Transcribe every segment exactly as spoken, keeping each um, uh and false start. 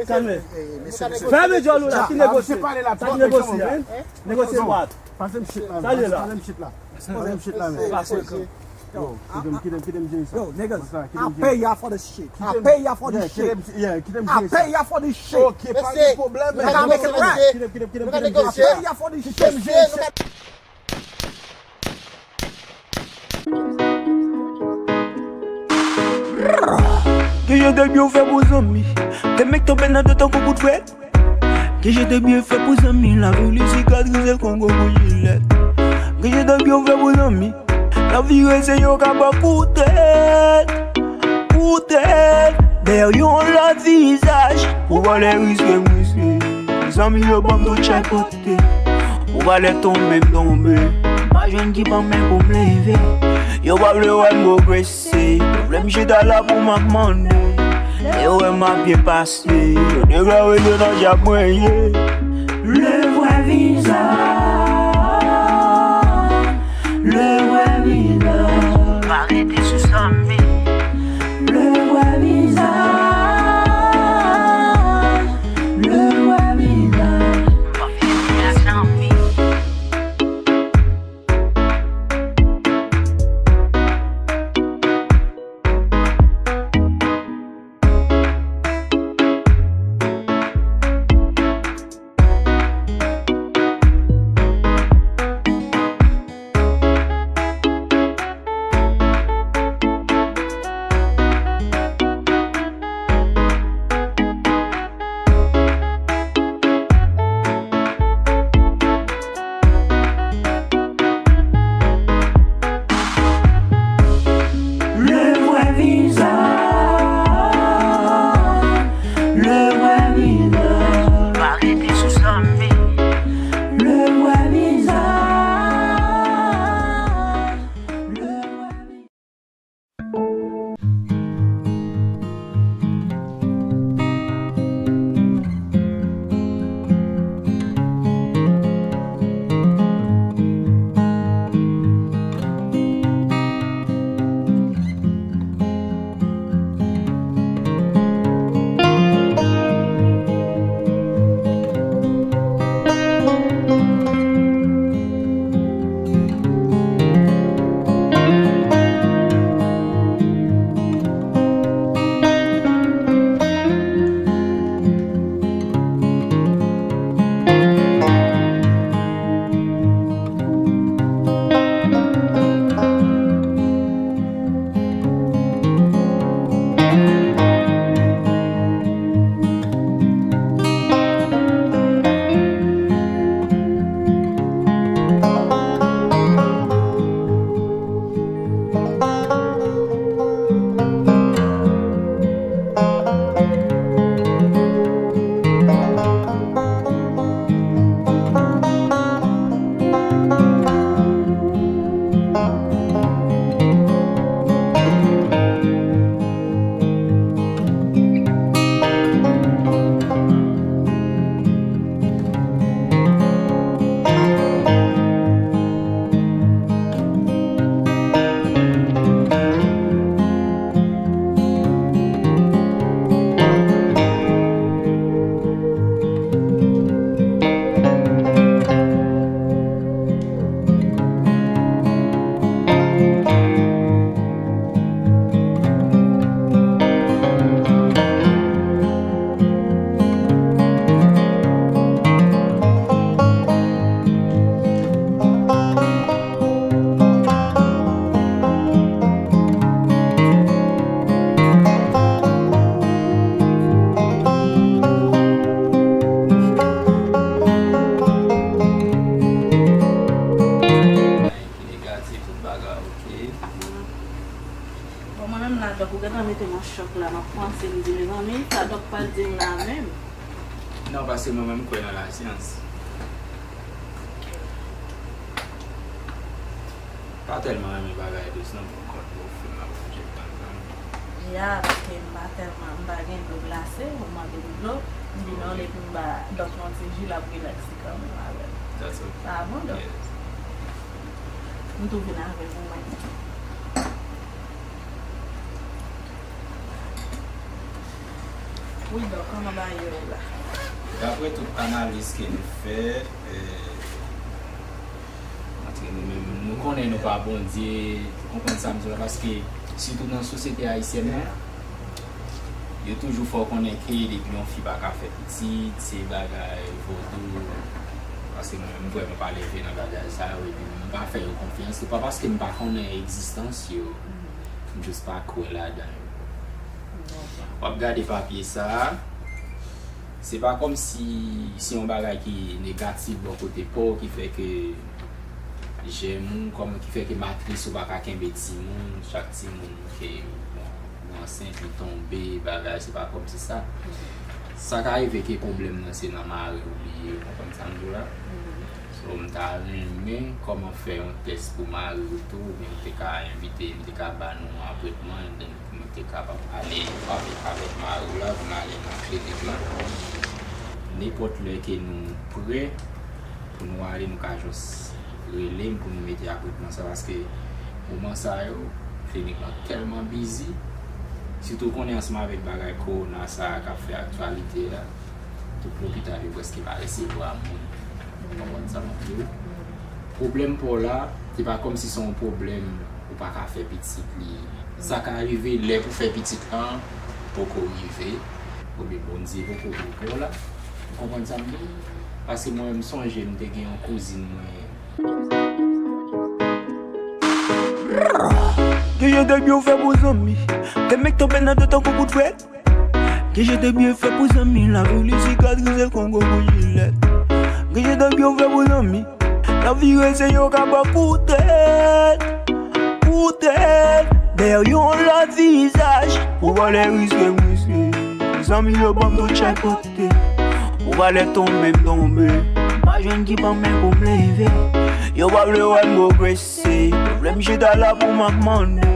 Kalme. Fèmen djòl ou la, ki negosye? Sa ki negosye, hein? Negosye what? Pase m shit la, pase m shit la. Pase m shit la, men. Yo, kite m, kite m, kite m jere sa. Yo, niggas, I pay y'all for this shit. I pay y'all for this shit. Yeah, kite m jere sa. I pay y'all for this shit. Ok, pa gen pwoblèm, men. Can I make it right? Kite m, kite m, kite m, kite m jere sa. I pay y'all for this shit. Kite m jere sa. Gen jan dèbyen w fè pou zanmi. Te mèt tonbe nan do tankou kout frèt. Gen jan dèbyen fè pou zanmi. Lavi w li sikatrizè kon gwo kout jilèt. Gen jan dèbyen w fè pou zanmi. Lavi rese yo ka ba kout tèt. Kout tèt. Dèyè yon lòt vizaj. Pou valè riske m riske. Zanmi yo ban m tout chay pote. Pou valè tonbe m tonbe. Pa jwenn ki ban men pou m leve. Yo pa vle wè m pwogrese. Pwoblèm chita la pou m ap mande. Lè yo wè m ap byen pase. Yo deklare se nan djab mwen ye. Le vrè vizaj. Le vrè vizaj. Pa rete sou sa men. Le vrè vizaj. Le vrè vizaj. Pa fè sa men. Le vrè vizaj, le vrè vizaj. Pa rete sou sa men. Le vrè vizaj, le vrè vizaj. Ki negatif, tout bagay oke. Bon, mwen menm la, dòk ou gentan mete m an chòk la, m ap panse, m di, mezanmi, sa dòk pral di m la menm. Non, paske mwen menm, m kwè nan lasyans. Pa tèlman renmen bagay dous non, pou kont mwen, fim ap bouje m nan zanmi. Ya, paske m pa tèlman, m pa gen dlo glase, ou mande m dlo, m di non, epi m ba dòk yon ti ji, l ap rilaks li kanmenm avè m. That's all. Sa bon, dòk? Yes. M tou vin avè w, mwen. Wi, Dòk, kòman bagay yo ye la? Daprè tout analiz ke nou fè, eh, antre nou menm, nou konnen nou pa Bondye, ou konprann sa m di w la, paske sitou nan sosyete ayisyèn nan, yo toujou fè w konnen ke depi yon fi pa ka fè pitit, se bagay vodou, paske mwen menm, m vrèman pa leve nan bagay sa yo, epi m pa fè yo konfyans, se pa paske m pa konnen egzistans yo, m jis pa kwè ladan yo. W ap gade papye sa a, se pa kòmsi se yon bagay ki negatif bò kote pa w, ki fè ke jèm ou, kòm, ki fè ke matris ou pa ka kenbe timoun, chak timoun ke, bon, ou ansent, ou tonbe, bagay, se pa kòmsi sa. Sa ka rive ke pwoblèm nan se nan mari w li ye, ou konprann sa m di w la? So, m ta renmen kòman fè yon tès pou mari w tou, oubyen m te ka envite, m te ka ba nou yon apwentman, epi nou te kapab ale avèk, avèk mari w la, pou n ale nan klinik la. Nenpòt lè ke nou prè pou nou ale, nou ka jis rele m pou nou mete apwentman sa, paske moman sa yo, klinik lan tèlman bizi, sitou w konnen ansanm avèk bagay kowona sa a k ap fè aktyalite a, tout lopital yo prèske pa resevwa moun. Ou konprann sa m ap di w? Pwoblèm pa w la, se pa kòmsi se yon pwoblèm ou pa ka fè pitit li. Sa ka rive lè pou fè pitit lan poko rive, oubyen Bondye poko ouvè w la. Ou konprann sa m di w? Paske mwen menm, m sonje m te gen yon kouzin mwen. Gen jan de byen w fè pou zanmi, te mèt tonbe nan do tankou bout frèt. Gen jan de byen fè pou zanmi, lavi w li sikatrize kongo pou jilèt. Gen jan de byen w fè pou zanmi, nan vire se yo ka ba pou tèt, pou tèt. Dèyè yon lòt vizaj, pou valè riske mwen se zanmi yo ban m tout chak kote. Pou valè tonbe m tonbe, pa jwenn ki ban men pou m leve. Yo pa vle wè m pwogrese. Se pwoblèm chita la pou m ap mande.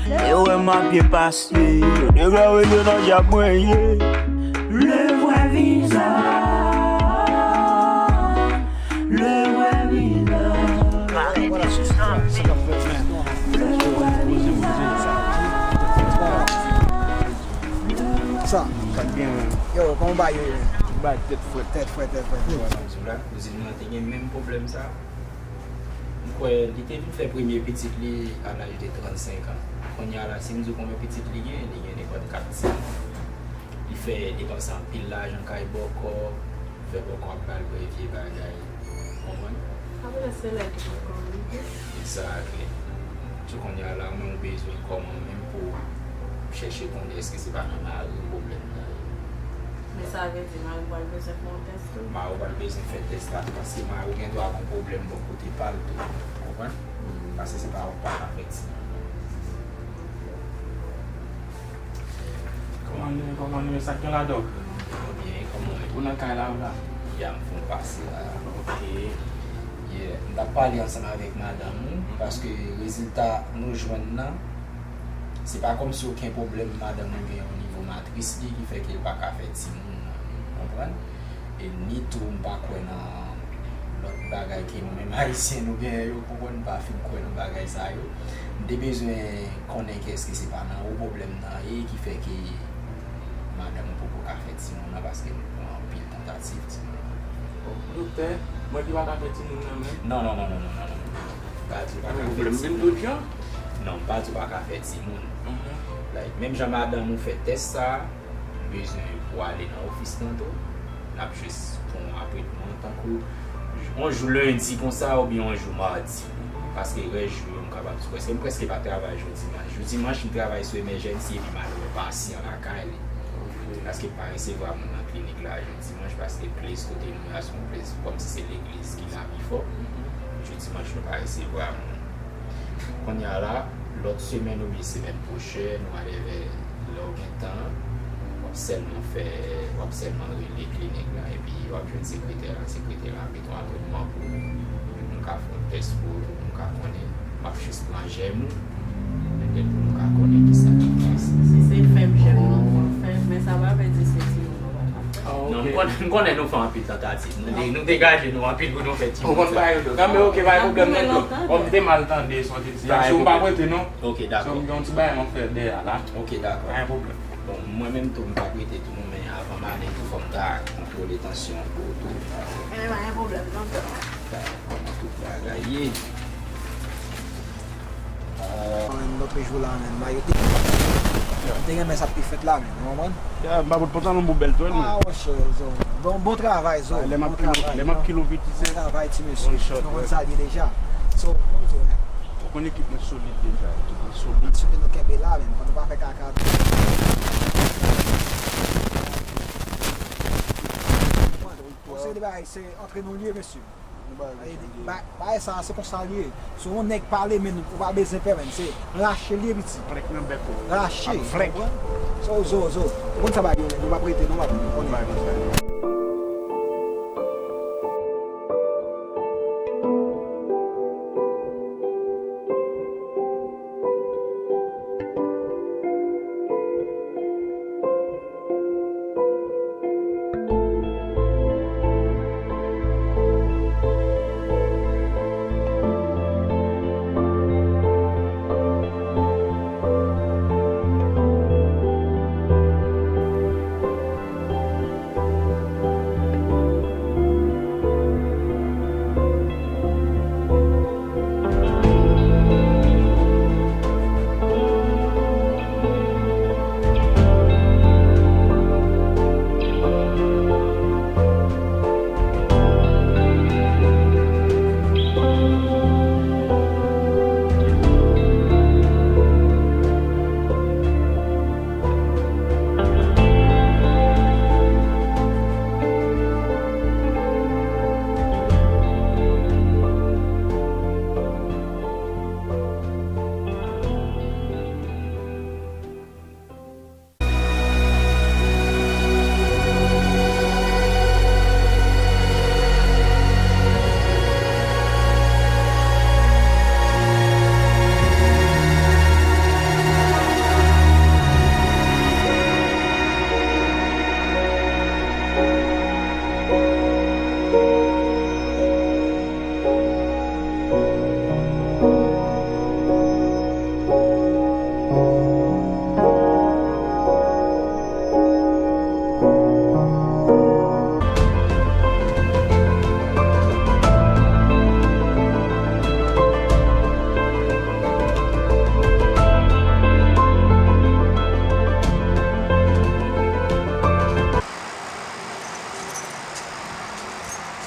Lè yo wè m ap byen pase, yo deklare se nan djab mwen ye. Le vrè vizaj, le vrè vizaj. Sa k ap fèt, men? Sa k ap gen, men? Yo, kòman bagay yo ye? Bagay tèt frèt. Tèt frèt, tèt frèt. Kouzin mwen te gen menm pwoblèm sa. M kwè li te vin fè premye pitit li a laj de trannsenk an. Kounye a la, si m di w konbyen pitit li gen, li gen nenpòt kat timoun. Li fè depanse anpil lajan kay bòkò, fè bòkò ap ba l vre vye bagay. Konprann? Apre se lè ki bòkò rive. Exactly. So kounye a la, ou menm ou bezwen kòman menm pou w chèche konnen èske se pa nan mari w pwoblèm nan ye. Men sa vle di mari w pral bezwen fè yon tès tou? Mari w pral bezwen fè tès la tou, paske mari w gen dwa gen pwoblèm bò kote pa l tou. Ou konprann? Paske se pa ou k pa ka fè timoun nan. Kòman nou ye, kòman nou ye, sa k gen la, Dòk? Mwen byen, kòman w ye? Ou nan kay la, ou la? Ya, m fè yon pase la. Ok. Yeah. M t ap pale ansanm avèk madanm ou, paske rezilta nou jwenn nan, se pa kòmsi okenn pwoblèm madanm ou gen o nivo matris li ki fè ke l pa ka fè timoun nan, ou konprann? E ni tou, m pa kwè nan lòt bagay ke nou menm Ayisyen nou genyen yo, konprann, m pa fin kwè nan bagay sa yo. M te bezwen konnen ke èske se pa nan ou pwoblèm nan ye ki fè ke madanm ou poko ka fè timoun nan, paske nou pran anpil tantativ timoun nan. Bon, doktè, mwen ki pa ka fè timoun nan menm? Non, non, non, non, non, non, non. Pa di w pa ka fè timoun. Gen pwoblèm menm tout jan? Non, m pa di w pa ka fè timoun. Mhm. Like, menm jan madanm ou fè tès sa, bezwen pou ale nan ofis lan tou. N ap jis pran yon apwentman, tankou yon jou lendi konsa oubyen yon jou madi. Paske rès jou yo, m kapab di prèske, m prèske pa travay jou dimanch. Jou dimanch, m travay sou emèjènsi epi m al wè pasyan lakay li. Paske m pa resevwa moun nan klinik la jou dimanch, paske ples kote nou ye a se yon ples kòmsi se legliz ki la pi fò. Jou dimanch, nou pa resevwa moun. Kounye a la, lòt semèn oubyen semèn pwochèn, ou alevè lè w gen tan, w ap sèlman fè, w ap sèlman rele klinik la, epi w ap jwenn sekretè la, sekretè la ap mete yon apwentman pou nou ka fè yon tès pou ou, nou ka konnen, m ap jis pran jèm ou, petèt pou nou ka konnen kisa ki pase. Si se fèm jèm nan, w ap fè, men sa pa vle di se timoun ou pa ka fè. Ah, non, m ok. Konnen, m konnen nou fè anpil tantativ. Nou de-, nou degaje nou anpil pou nou fè ti... Ou konn bagay yo, men ok, pa gen pwoblèm non, Dòk. Bon, m te mal tande sa w te di a. Si w pa prete non. Ok, dakò. So, m gen yon ti bagay m ap fè dèyè a la. Ok, dakò. Pa gen pwoblèm. Bon, mwen menm tou, m pa prete tou non, men a, Ane tou, fò m ta kontwole tansyon pou tou. Gen pa gen pwoblèm non, frè. Ta kòman tout bagay ye. Lòt jou la menm, Mayo te, te renmen sa k te fèt la menm, ou konprann? Ya, m pa pot pantalon pou bèl twèl mwen. Ah, monchè, Zo. Bon, bon travay, Zo. Lè m ap kilo, lè m ap kilo piti, se. Bon travay, ti mesye. Bon shot, nou konn sa l ye deja. So, bon, Zo, hein. Ou konn ekip mwen solid deja, ekip mwen solid. Sou ke nou kenbe la menm, fò nou pa fè kaka. Yon seri de bagay, se antre nou l ye, mesye. Bagay sa, se konsa l ye. Si yon nèg pale, men ou pa bezwen pè, men se rache l ye, piti. Frèk nan bèk ou. Rache. Ap frèk. Ou konprann? So, Zo, Zo. Ou konn sa bagay yo, yo p ap rete non, m ap konnen. Bagay konsa.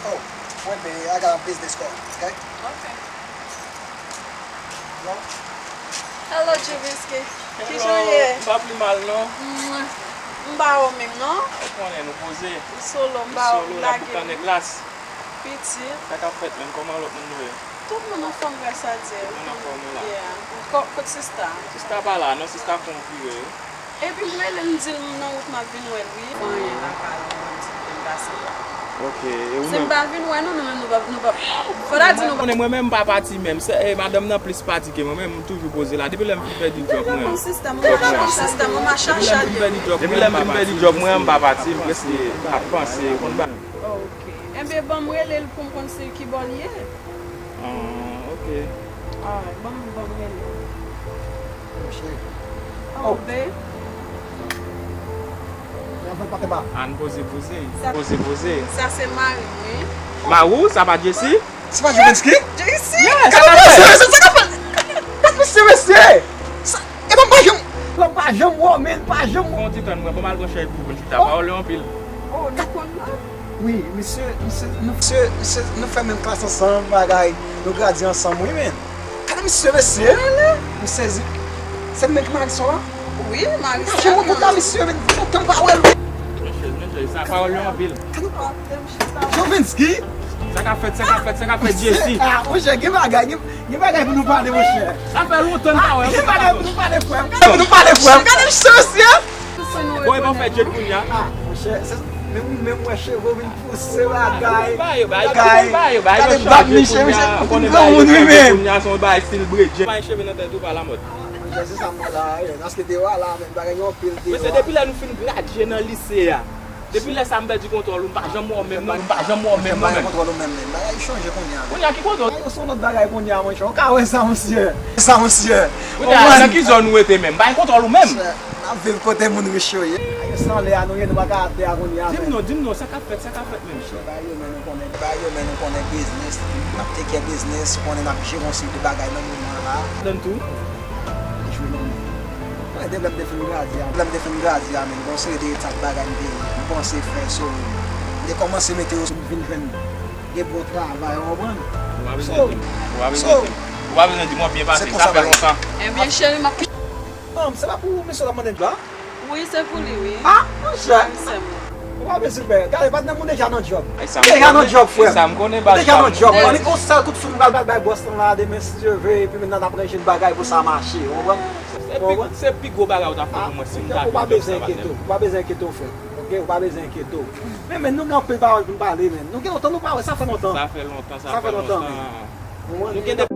Oh, mwen, baby, I got a business call, okay? Okay. Hello? Hello, Juvinsky. Kijan w ye? M pa pi mal, non. Mm, m pa ou menm, non. Ou konnen, nou poze. Ou solo, m pa ou, m lage. Solo, la boukannen glas. Piti. Sa k ap fèt menm, kòman lòt moun yo ye? Tout moun anfòm, gras a Dye. Tout moun anfòm, wi la. Yeah. Ko-, kot sista? Sista pa la, non, sista fè yon vire, wi. Epi m rele l, m di l m nan wout, m ap vin wè l, wi. Fè anyen lakay ou, m di l m pase la. Ok, e ou menm? Si m pa vin wè nou, nou menm nou p ap, nou p ap. Fò ta di nou. Konnen mwen menm m pa pati menm. Se, e, madanm nan plis pati ke mwen menm, m toujou poze la. Depi lè m fin pèdi djòb mwen an. Depi lè m fin pèdi djòb mwen an, m pa pati, m prèske ap panse, ou konn ba. Ok. Enben, ban m rele l pou m konn se ki bò l ye. Ah, ok. Alright, ban m, ban m rele l. Monchè. Oh, babe. Ann poze poze. Sa, poze poze. Sa se mari m, wi. Mari w? Sa pa Jesse? Se pa Jovensky? Jesse? Yes, sa pa Jovensky. Sa ka fè. Gad mesye, mesye. Sa, e pa, m pa janm, m pa janm wè w, men pa janm. Fè yon ti tann mwen, ban m al pran chèz pou mwen chita. Pawòl yo anpil. Oh, nou konn la? Wi, misye, misye, nou, misye, misye, nou fè menm klas ansanm, bagay, nou gradye ansanm, wi, men. Gade misye, mesye. M sezi. Se menm ki Marisol la? Wi, Marisol. Jan mwen kontan misye, men, lontan m pa wè l. Mesye, mesye, sa pawòl yo anpil. Gade Jovensky. Sa k ap fèt, sa k ap fèt, sa k ap fèt, Jesse? Ah, monchè, gen bagay, gen, gen bagay pou nou pale, monchè. Sa fè lontan n pa wè. Gen bagay pou nou pale, frè m. Gade pou nou pale, frè m. Gade misye, mesye. Bon, e ban fè djèt kounye a. Ah, monchè, se, men ou menm wè cheve w vin pouse bagay. Bagay, bagay, gade bab misye, misye, ou vin granmoun, wi, men. Kounye a se yon bagay stil bredje. Pa gen cheve nan tèt ou, pa lamòd. Monchè, se sa m wè la, wi. Paske deyò a la, men bagay yo anpil deyò a. Men se depi lè nou fin gradye nan lise a. Depi lè sa m pèdi kontwòl ou, m pa janm wè w menm non, m pa janm wè w menm non, menm. Bagay kontwòl ou menm, menm. Bagay chanje kounye a. Kounye a ki kontwòl? Bagay yo se yon lòt bagay kounye a, monchè. Ou ka wè sa, monchè. Sa, monchè. Kounye a, nan ki zòn ou rete menm? M pa gen kontwòl ou menm. Monchè, Ap viv kote moun rich yo ye. Yo san lè a nou ye, nou pa ka atè a kounye a. Di m non, di m non, sa k ap fèt, sa k ap fèt menm? Bay yo men nou konnen, bay yo men nou konnen biznis, n ap take care biznis, ou konnen n ap jere yon seri de bagay nan moman an la. Donn tou. Jwe nan men. Mwen, depi lè m te fin gradye a, lè m te fin gradye a, men, gon seri de etap bagay m te, m panse fè, so, m te kòmanse mete yo sou m vin jwenn de bon travay, ou konprann? Ou pa bezwen di m. Ou pa bezwen di m. Ou pa bezwen di m, w ap byen pase. Sa fè lontan. Ebyen, cheri, m ap. Non, se pa pou mesye la mande m la. Wi, se pou li, wi. Ah, monchè. Ou pa bezwen pè. Gade, patnè m, ou deja nan djòb. Ou deja nan djòb, frè. Ou deja nan djòb. Annik yon sèl kout souf m pral bay bòs lan la demen, si Dye vle, epi mentnan n ap ranje bagay pou sa mache, ou konprann? Se pi, se pi gwo bagay ou t ap fè pou mwen si m ta vin jòb sa, patnè m. Ou pa bezwen enkyete w, ou pa bezwen enkyete w, frè. Ok, ou pa bezwen enkyete w. Men, men, nou gen anpil pawòl pou n pale, men. Nou gen lontan nou pa wè, sa fè lontan. Sa fè lontan, sa fè lontan. Nou gen de